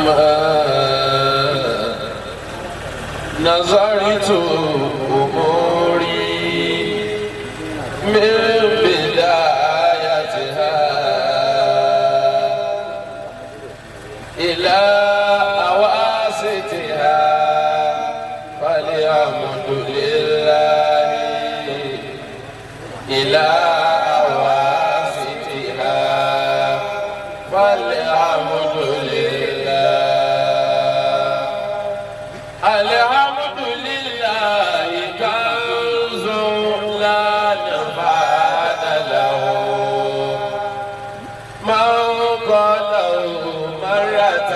لما نظرت أموري من بدايتها إلى أواسطها، فالحمد لله إلى أواسطها، فالحمد لله، الحمد لله كنز لا نفاد له، من قاله مرة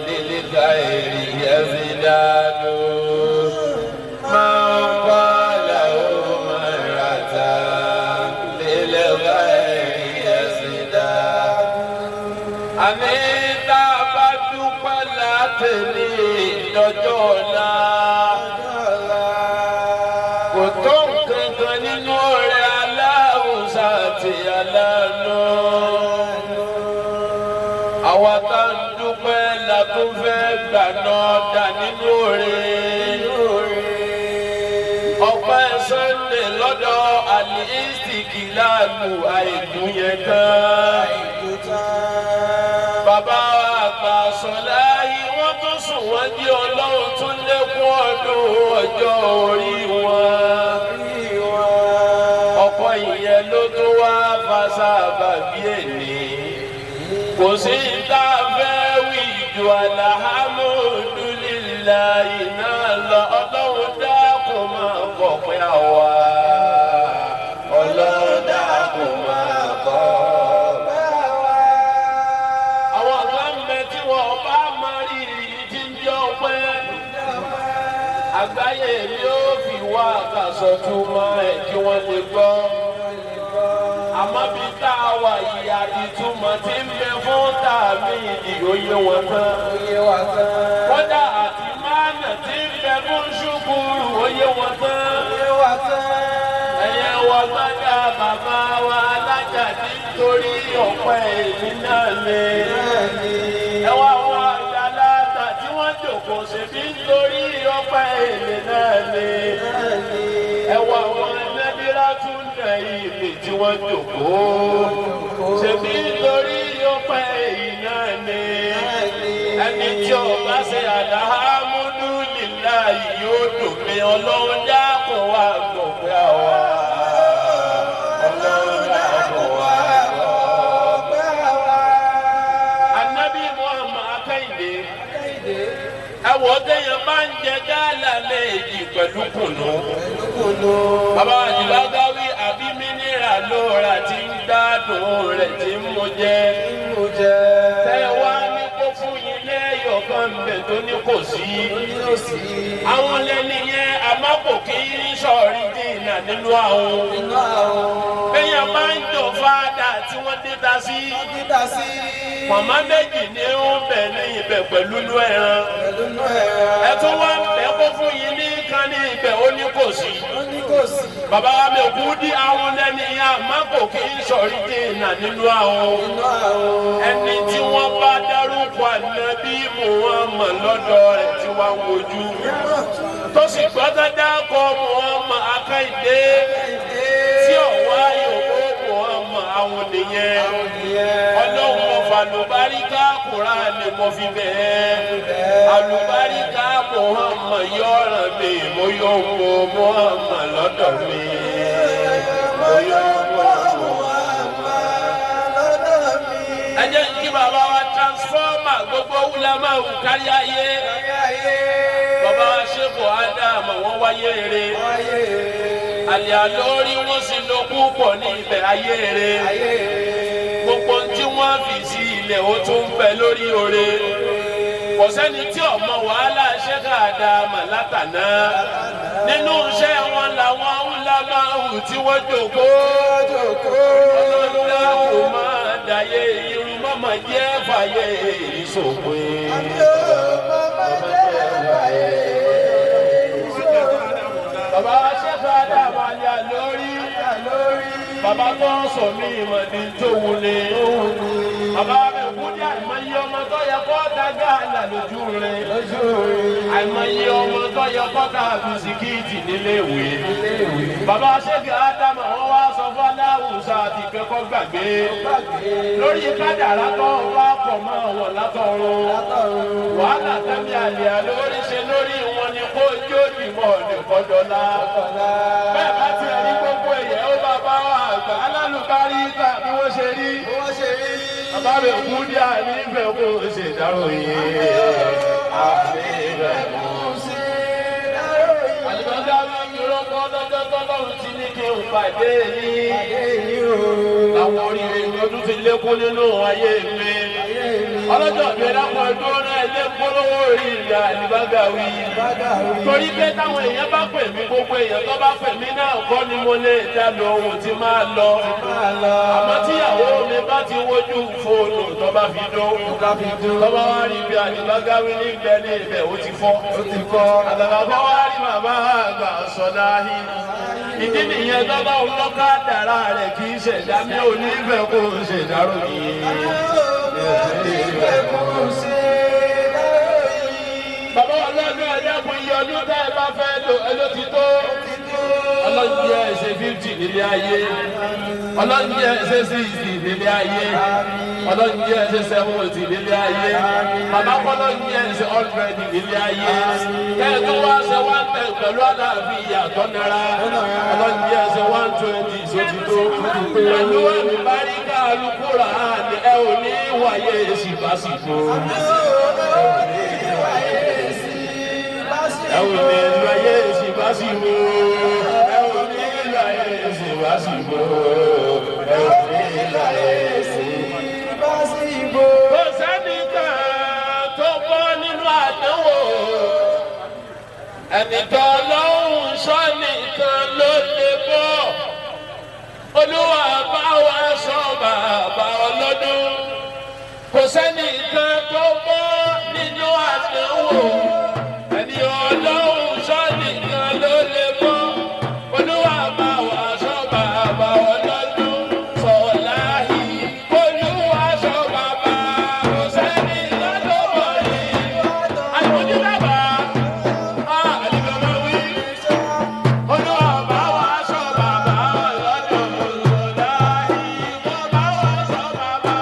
للغير يزداد، من قاله مرة للغير يزداد. Àní tá a bá dúpẹ́ látẹ̀lé lọ́jọ́ ọ̀la, kò tó nǹkan kan nínú ọ̀rẹ́ aláwùsá àti aláàánú. Àwa tá ń dúpẹ́ la tún fẹ́ gbà náà dà nínú ọ̀rẹ́. Ọpẹ́ Sunday lọ́dọ̀ àlìsíkì láàlú àìdùn yẹn tán. Bàbá àgbà sọ̀lá yìí, wọ́n tún sùn, wọ́n jí, Ọlọ́run tún lékún ọdún ọjọ́ orí wọn. Ọ̀pọ̀ ìyẹn ló tún wá fa sábàbí èní. Kò sí tá a fẹ́ wí ju alhamdulillahi náà lọ. Ọlọ́run dákun máa kọ̀ pé àwa. Ọlọ́run dákun máa kọ̀ pé àwa. Àwọn kan bẹ tí wọn bá máa rí tí ń jọ pẹ́. Àgbáyé mi ó fi wá àkàsọ̀ túmọ̀ ẹ̀ kí wọ́n lè gbọ́. Àmọ́ bí tá a wà yìí, àdìtúmọ̀ tí ń bẹ fún tàmí ìdí òye wọn tán. Kódà àti mánà tí ń bẹ fún ṣùkúrù òye wọn tán. Ẹ̀yẹ wọ gbọ́dọ̀ bàbá wa alájà nítorí ọ̀pẹ èmi náà lè. Ẹ wá wọn àgbàlagbà tí wọ́n jòkó ṣèbí nítorí ọ̀pẹ èmi náà lè. Ẹ wá wọn nẹ́bírà tún nà ìmì tí wọ́n jòkó ṣèbí nítorí ọ̀pẹ èyí náà lè. Ẹni tí ó bá ṣe alhamdulillahi yóò dùn mí. Ọlọ́run dákun wá gbọ̀ pé àwa. Ọlọ́run dákun wá gbọ̀ pé àwa. Anabi Muhammad Akẹ́yìndé, ẹ wò ó, téèyàn bá ń jẹ gáàlà léèjì pẹ̀lú kùnú. Bàbá àjùlágáwí àbí mínírà ló rà tí ń gbádùn rẹ̀ tí ń mú jẹ. Tẹ wá ní kó fún yín lẹ́yọ̀ kan bẹ̀ tó ní kò sí. Àwọn lẹ́ni yẹn, àmọ́ kò kí ń sọ̀rí dìnnà nínú àwọn. Bẹ́yàn máa ń jọ fáadà tí wọ́n dé ta sí. Màmá méjì ní ó ń bẹ̀ ní ibẹ̀ pẹ̀lú inú ẹran. Ẹ tún wá ń bẹ̀ kó fún yín ní kan ní ibẹ̀, ó ní kò sí. Bàbá wa mi kú dí àwọn lẹ́ni yẹn, àmọ́ kò kí ń sọ̀rí dìnnà nínú àwọn. Ẹni tí wọ́n bá dárúkọ ànábì Muhammad lọ́dọ̀ rẹ̀ tí wọ́n ń wojú, tó sì gbọ́dọ̀ dákọ̀ Muhammad Akáìdé tí ọ̀wá yòókù Muhammad, àwọn nìyẹn. Ọlọ́run, mo fà àlùbáríkà Kùránì, mo fi bẹ́ẹ̀ àlùbáríkà Muhammad yọ̀ràn mi. Mo yọ̀ mọ́ Muhammad lọ́dọ̀ mi. Mo yọ̀ mọ́ Muhammad lọ́dọ̀ mi. Ẹ jẹ́ kí bàbá wa transformer gbogbo wúlámà wù kárí ayé. Bàbá wa ṣèkò Ádámù, wọ́n wáyé rere. Àlẹ́ àlórí wọn sì lọ púpọ̀ ní ibẹ̀ ayé rere. Gbogbo tí wọ́n fi sí ilẹ̀, ó tún ń bẹ lórí oore. Kò sẹ́ni tí ọmọ wàhálà ṣẹ́ka Ádámù látàná. Nínú iṣẹ́ wọn làwọn ńlámáwù tí wọ́n jókòó. Ọlọ́dà kò máa dàyé irun mọ́mọ́ jẹ́ fàyè ìṣòpin. Bàbá ṣẹ́ka Ádámù àlẹ́ àlórí. Bàbá tó ń sọ mí ìmọ̀dé tó wulẹ̀. Bàbá mi kú ní àìmọye ọmọ tó yẹ kó ta gàlà lójú rẹ̀. Àìmọye ọmọ tó yẹ kọ́ta bisikíìtì níléèwé. Bàbá Ṣéèkì Ádámù wọn wá sọ fún Aláwùsá àti ìkẹ́kọ̀ọ́ gbàgbé. Lórí kádàrá tó wá pọ̀ mọ́ wọn látọ̀run. Wàhálà tẹ́mi àlè lórí ṣe lórí wọn ni kó jó dìmọ̀ nìkọ́dọ́lá. Bẹ́ẹ̀ bá ti rí gbogbo ẹ̀yẹ ó bàbá wa àgbà alálùbárí gbà bí wọ́n ṣe rí. Bàbá mi kú ní àní ìfẹ́ kó ṣe ìdárò yìí. Àní ìfẹ́ kó ṣe ìdárò yìí. Àlùbọ́sà mi ń rọ́pò lọ́jọ́ tọ́lọ́run ti ní kí n pàdé yín. Àwọn oríire mi tún ti lékún nínú ayé mi. Ọlọ́jọ́ mi lápò ẹdúró náà ilé polówó orí ìyá àlùbágàwí. Torí pé táwọn èèyàn bá pè mí, gbogbo èèyàn tó bá pè mí náà kọ́ ni mo lè dá lọ ohun tí máa lọ. Àmọ́ tíyàwó mi bá ti wojú fóònù tó bá fi dó. Tó bá wá rí bí àlùbágàwí ní ibẹ̀ ní ibẹ̀ ó ti fọ́. Àtàlà bá wá rí bàbá àgbà sọ̀dáhì. Ìdí nìyẹn tó bá ń lọ́ka dára rẹ̀ kì í ṣẹ̀dá mi ò ní fẹ́ kó ṣèdárò yìí. Bàbá ọlọ́dún ẹ̀dẹ́kun iye ọdún tẹ́ ẹ bá fẹ́ lò ẹ ló ti tó. Ọlọ́run jẹ́ ẹsẹ̀ 50 nílé ayé. Ọlọ́run jẹ́ ẹsẹ̀ 60 nílé ayé. Ọlọ́run jẹ́ ẹsẹ̀ 70 nílé ayé. Bàbá kọ́lọ́run jẹ́ ẹsẹ̀ 100 nílé ayé. Kẹ́ẹ̀tọ́ wá ṣe 110 pẹ̀lú àlàáfíà tó nira. Ọlọ́run jẹ́ ẹsẹ̀ 120 sótìtó. Pẹ̀lú àlùbáríkà alukóra ẹ ò ní wáyé síbáṣìbò. Ẹ ò ní wáyé síbáṣìbò. Ẹ ò ní wáyé síbáṣìbò. Ẹ ò ní wáyé síbáṣìbò. Kò sẹ́nìkan tó bọ́ nínú àdánwò. Ẹni tó lọ́hùn sọ nìkan ló lè bọ́. Olúwa bá wa sọ bàbá ọlọ́dún. Kò sẹ́nìkan tó bọ́ nínú àdánwò. Ẹni ọlọ́hun sọ nìkan ló lè bọ́. Olúwa bá wa sọ bàbá ọlọ́dún. Sọ̀láhì Olúwa sọ bàbá. Kò sẹ́nìkan tó bọ́ nínú àdánwò. Àlùmọ́jú wí. Olúwa bá wa sọ bàbá ọlọ́dún. Sọ̀láhì bá wa sọ bàbá.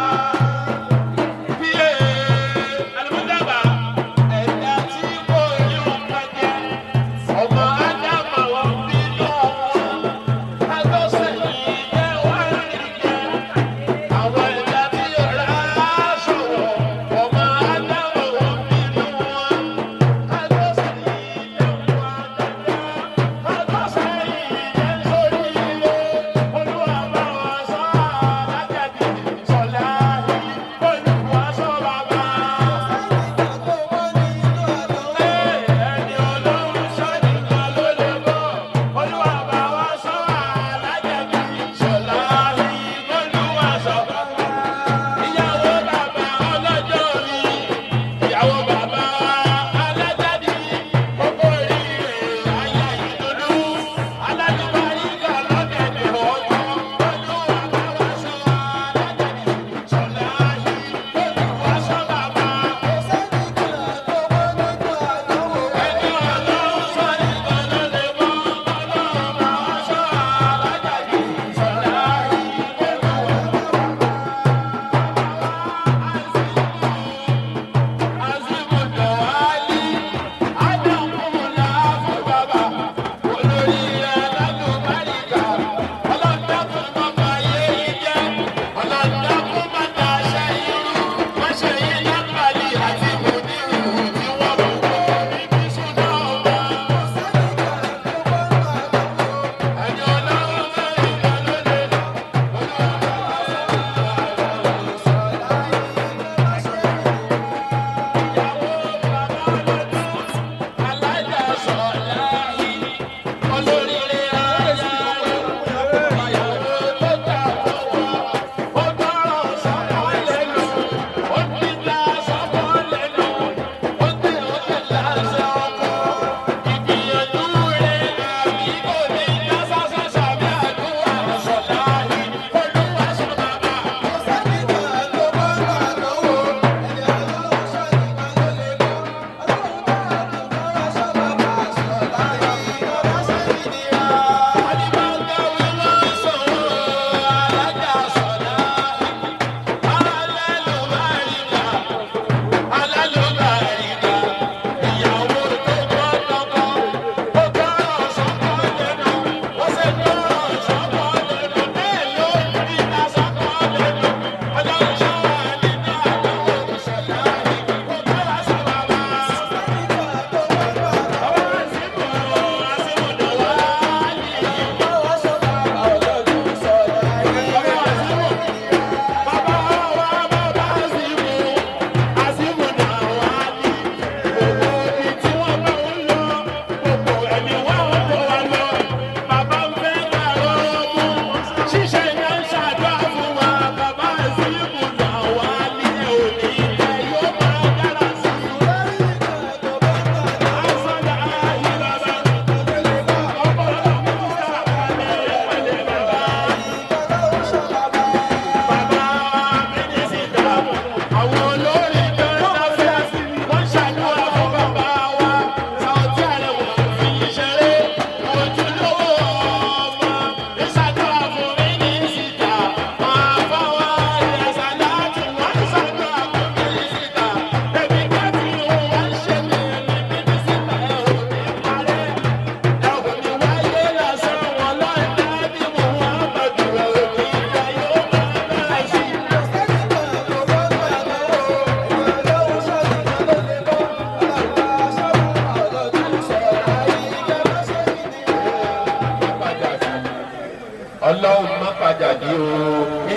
Jàdí o.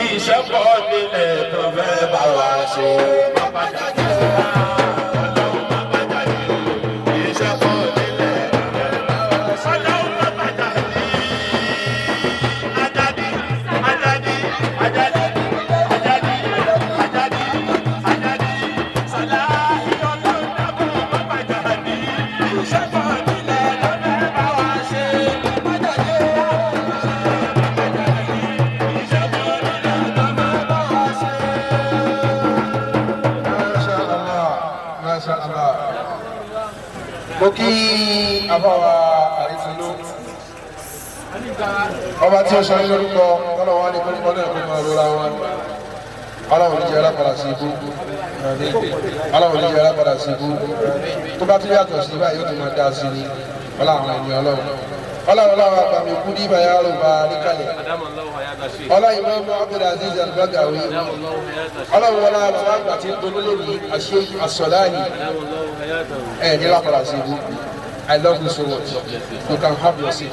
Iṣẹ́ pọ̀ nílẹ̀ tó fẹ́ bá wa ṣe. Má Jàdí o. Ọlọ́run má Jàdí o. Iṣẹ́ pọ̀ nílẹ̀ tó fẹ́ bá wa ṣe. Ọlọ́run má Jàdí. Ajadi, Ajadi, Ajadi, Ajadi, Ajadi, Ajadi, Sàláhì Ọlọ́run dákun má Jàdí. Iṣẹ́ pọ̀ nílẹ̀ tó fẹ́ bá wa ṣe. Má Jàdí o. Iṣẹ́ pọ̀ nílẹ̀ tó fẹ́ bá wa ṣe. Masha Allah, Masha Allah. Mo kí àbáwa àrísúnú. Ọba tí ó sọ ní lórúkọ, tọ́lọ̀ wá ní kórìkọ́ náà kó máa rọra wọn. Ọlọ́run ní jẹ́ alápadà sí ibú. Ọlọ́run ní jẹ́ alápadà sí ibú. Tó bá tún yàtọ̀ sí báyìí, yóò tún máa dá sí ni. Ọlọ́run àwọn ènìyàn Ọlọ́run. Ọlọ́run ọlọ́run àgbàmì kú ní ìbáyà rògbà níkàlẹ̀. Ọlọ́run Imam Abdulaziz Al-Bagawi. Ọlọ́run wọlá bàbá àgbà tí ń dolólè ní àṣẹ àsọ̀láàyè ẹ̀ ní lápadà sí ibú. I love you so much. You can have your seat.